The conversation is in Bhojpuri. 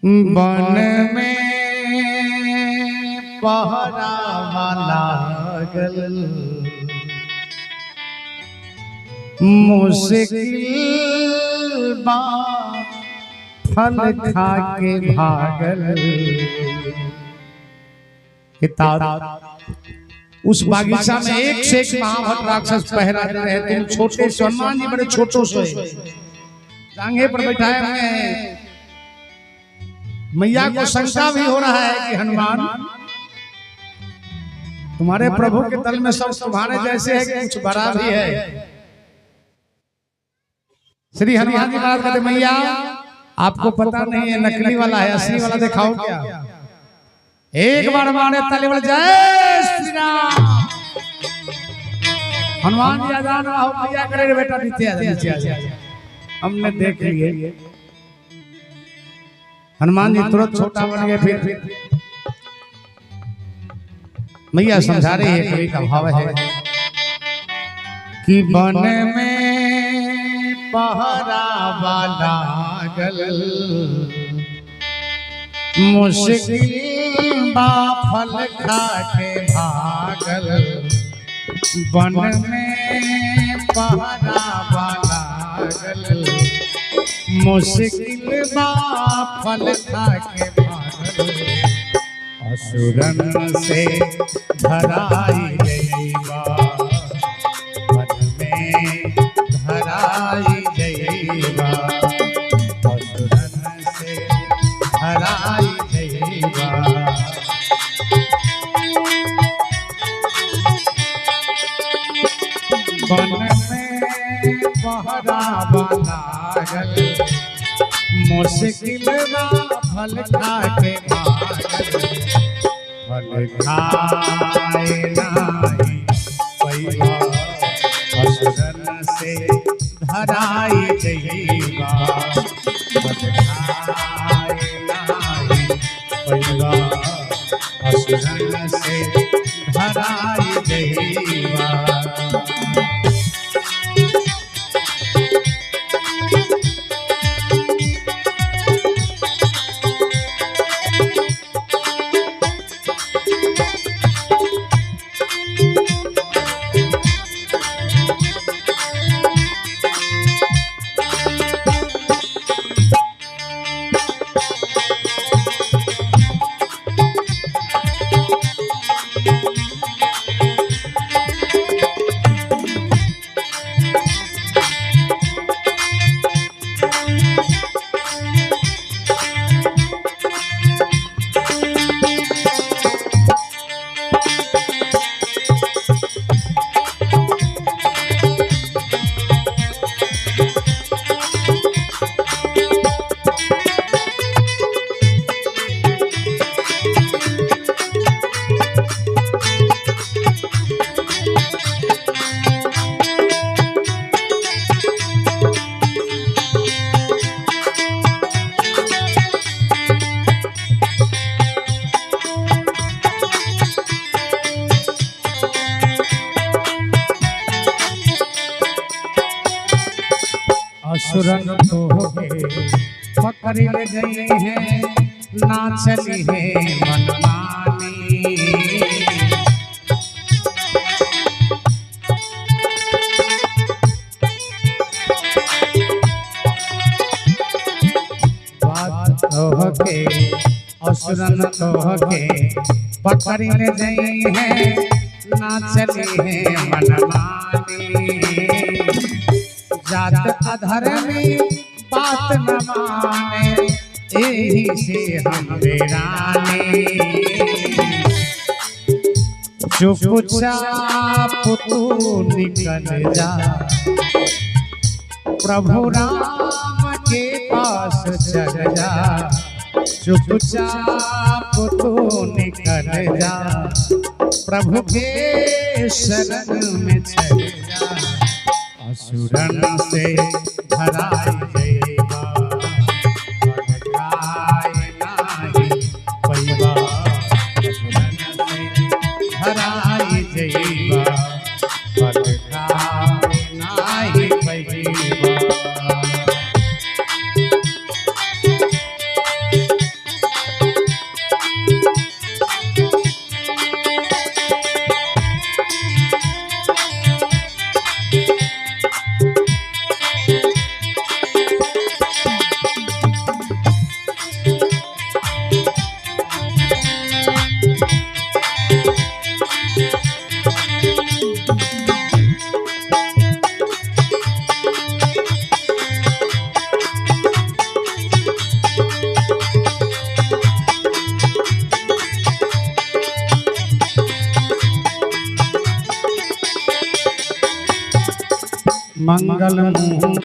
वन में पहरा लागल, मुश्किल बा फल खा के भागल। किताब उस बागीचा में एक से एक महाभट राक्षस पहरा दे रहे। तुम छोटे से, हनुमान जी बड़े छोटो से जांघे पर बैठाए हुए हैं। मैया को शंका भी हो रहा है कि हनुमान तुम्हारे प्रभु के दल में सब तुम्हारे जैसे है कि कुछ बड़ा भी है। श्री हनुमान जी महाराज कहते, मैया आपको पता नहीं है, नकली वाला है, असली वाला दिखाओ क्या। एक बार मारे ताली वाले जय श्री राम। हनुमान जी आजान हो, मैया करे रे बेटा नीचे आ जा, नीचे आ जा। हमने देख लिए, हनुमान जी तुरंत छोटा बन गए। फिर मैया समझा रही है, कवि का भाव है कि वन में पहरा लागल, मुश्किल बा फल खा के भागल। वन में पहरा लागल, मुश्किल बा फल खा के भागल। असुरन से धराई जइबा, वन में धराई जइबा, असुरन से धराई जइबा। वन में पहरा लागल, मुश्किल बा फल खा के भागल। फल खाए नाही पैबा, असुरन से धराई जइबा। फल खाए नाही पैबा, असुरन से धराई जइबा। असुरन तो पकड़ ले गई है, ना चली है मनमानी। बात तो के असुरन तो के पकड़ ले गई है, ना चली है मनमानी। जात अधर में बात न माने, यही से हम वीराने। चुपचाप तू निकल जा, प्रभु राम के पास चल जा। चुपचाप तू निकल जा, प्रभु के शरण में चल जा। असुरन से धराई जइबा, फल खाए नाही पैबा। असुरन से धराई जइबा, फल खाए नाही पैबा। मंगल मुहूर्त।